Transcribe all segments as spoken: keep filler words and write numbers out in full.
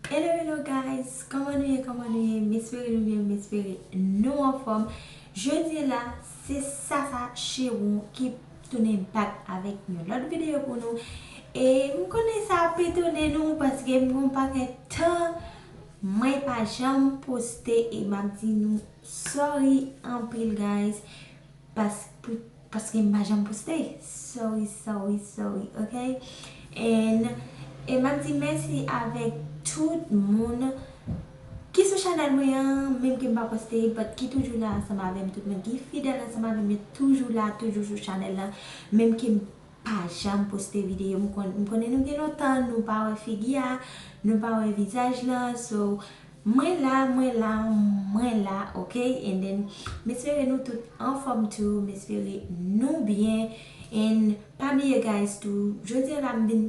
Hello, hello guys, kòman nou ye, kòman nou ye? M espere nou byen, m espere nou anfòm. Jodi la, se Sasa Chewon ki tounen back avèk yon lòt videyo pou nou. E m konnen sa ap etone nou paske m gon pakèt tan mwen pa janm poste e m ap di nou sorry anpil guys. Pas, pou, paske m pa janm poste. Sorry, sorry, sorry, ok? And, e m ap di mèsi avèk tout moun ki sou chanèl mwen an, menm ke m pa poste, but ki toujou la ansanm avè m, tout moun ki fidèl ansanm avè m, yo toujou la, toujou sou chanèl la, menm ke m pa janm poste videyo. M konn, m konnen nou gen lontan, nou pa wè figi a, nou pa wè vizaj la, so, mwen la, mwen la, mwen la, ok? And then, m espere nou tout anfòm tou, m espere nou byen. And pa bliye guys tou, jodi a la m vin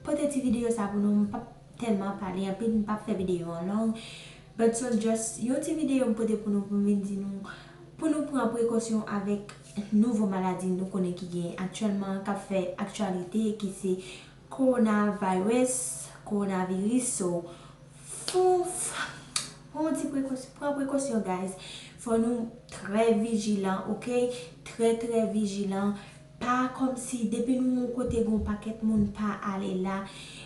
pote ti videyo sa pou nou, m p ap tèlman pale anpil, m p ap fè videyo an long. But so just yon ti videyo m pote pou nou, pou m vin di nou, pou nou pran prekosyon avèk nouvo maladi nou konnen ki gen aktyèlman, k ap fè aktyalite, ki se coronavirus, coronavirus. So, fon, pran ti prekosyon, pran prekosyon, guys. Fò nou trè vijilan, ok? Trè, trè vijilan. Pa kòmsi depi nou yon kote gon pakèt moun pa ale la.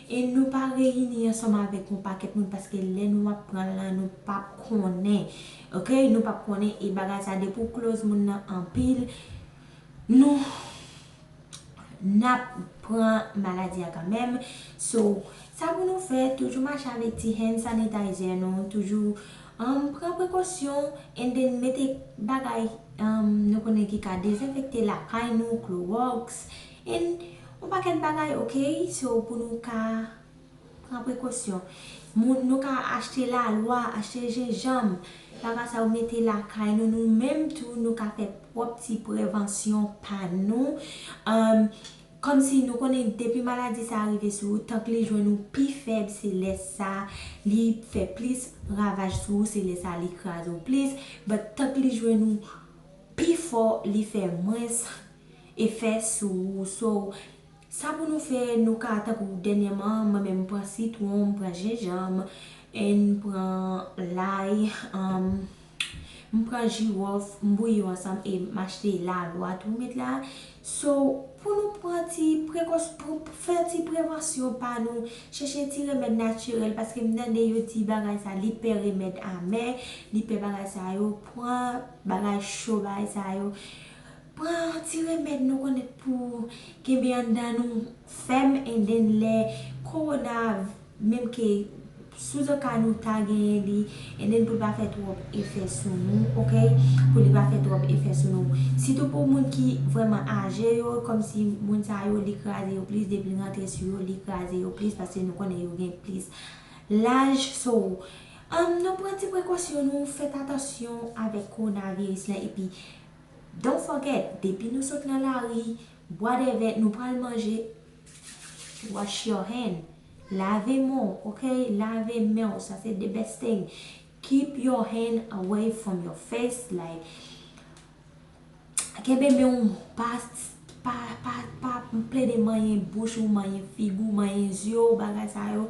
E nou pa reyini ansanm avèk yon pakèt moun paske lè nou ap pran l la, nou p ap konnen. Ok? Nou p ap konnen e bagay sa depi w close moun nan anpil, nou n ap pran maladi a kanmenm. So, sa pou nou fè, toujou mache avèk ti hand sanitizer nou, toujou um, pran prekosyon, and then mete bagay um, nou konnen ki ka dezenfekte lakay nou, Clorox, and yon pakèt bagay, ok? So, pou nou ka pran prekosyon. Moun, nou ka achte lalwa, achte jenjanm, bagay sa yo mete lakay nou, nou menm tou, nou ka fè pwòp ti prevansyon pa nou. Um, Kòmsi nou konnen depi maladi sa a rive sou ou, tank li jwenn ou pi fèb, se lè sa li fè plis ravaj sou ou, se lè sa li kraze w plis. But tank li jwenn ou pi fò, li fè mwens efè sou ou. So, sa pou nou fè, nou ka, tankou dènyèman, mwen menm m pran sitwon, m pran jenjanm, and m pran lay, um, m pran jiwòf, m bouyi yo ansanm e m achte lalwa tou met la. So, pou nou pran ti prekos-, pou, pou fè ti prevansyon pa nou, chèche ti remèd natirèl, paske m tande yo di bagay sa, li pè remèd amè, li pè bagay sa yo, pran bagay cho, bagay sa yo. Pran ti remèd nou konnen pou kenbe anndan nou fèm, and then lè kowona, menm ke sou zoka nou ta genyen li, and then pou li pa fè twòp efè sou nou, ok? Pou li pa fè twòp efè sou nou. Sitou pou moun ki vrèman aje yo, kòmsi moun sa yo, li kraze yo plis, depi l rantre sou yo, li kraze yo plis, paske nou konnen yo gen plis laj. So, um, nou pran ti prekosyon nou, fèt atansyon avèk kowonaviris lan, epi don't forget, depi nou sot nan lari, bwa de vè, nou pral manje, wash your hand. Lave men w, ok? Lave men w, sa se the best thing. Keep your hand away from your face, like, kenbe men w, pa, pa, pa, pa plede manyen bouch ou, manyen figi w, manyen zye w, bagay sa yo.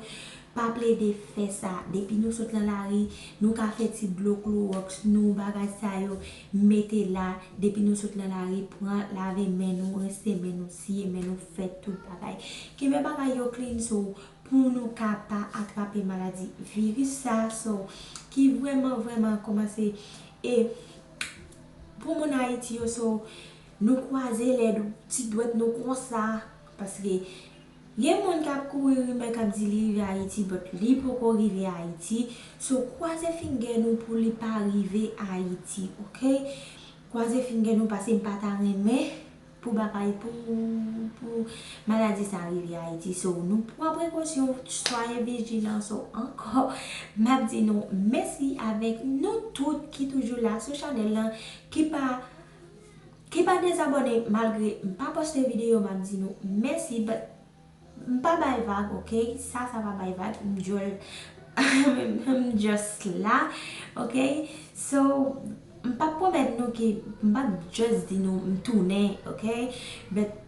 Pa plede fè sa. Depi nou sot nan lari, nou ka fè ti dlo klowòks nou, bagay sa yo, mete la. Depi nou sot nan lari, pran, lave men nou, rense men nou, siye men nou, fè tout bagay. Kenbe bagay yo clean, so, pou nou ka pa atrape maladi viris sa, so, ki vrèman, vrèman kòmanse. E pou moun Ayiti yo, so, nou kwaze lèd, ti dwèt nou konsa, paske gen moun k ap kouri rimè k ap di li rive Ayiti, but li poko rive Ayiti. So, kwaze finger nou pou li pa rive Ayiti, ok? Kwaze finger nou, paske m pa ta renmen pou bagay, pou, pou maladi sa rive Ayiti. So, nou pran prekosyon, swaye vijilan. So, ankò, m ap di nou mèsi avèk nou tout ki toujou la sou chanèl lan, ki pa, ki pa dezabòne malgre m pa poste videyo, m ap di nou mèsi, but m pa bay vag, ok? Sa, sa pa bay vag, m djòl, m just la, ok? So, m p ap pwomèt nou ke, m p ap just di nou m tounen, ok? But,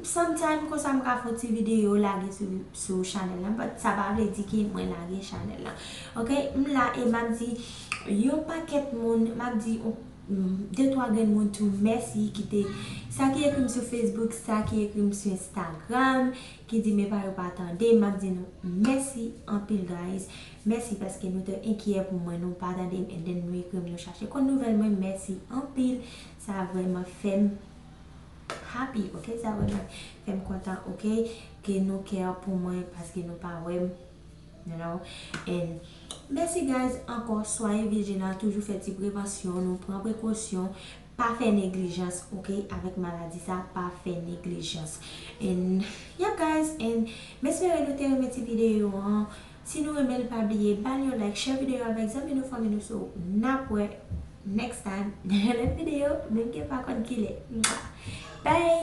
Sometime konsa m ka fè yon ti videyo lage sou, sou chanèl la, but sa pa vle di ke mwen lage chanèl la. Ok, m la e m ap di yon pakèt moun, m ap di yon, mm, de twa grenn moun tou mèsi ki te, sa ki ekri m sou Facebook, sa ki ekri m sou Instagram, ki di men pa yo pa tande, m ap di nou mèsi anpil guys. Mèsi paske nou te enkyè pou mwen, nou pa tande m, and then nou ekri m, nou chache konn nouvèl mwen, mèsi anpil. Sa vrèman fè m happy, ok? Sa vrèman fè m kontan, ok? Ke nou care pou mwen paske nou pa wè m, you know? And mèsi guys ankò, soyez vigilants, toujou fè ti prevansyon, nou pran prekosyon, pa fè neglijans, ok? Avèk maladi sa, pa fè neglijans. And, yep guys, and m espere nou te renmen ti videyo an. Si nou renmen l, pa bliye ba l yon like, share videyo avèk zanmi nou, fanmi nou, so n ap wè next time nan yon lòt videyo, menm ke pa konn kilè. Bye!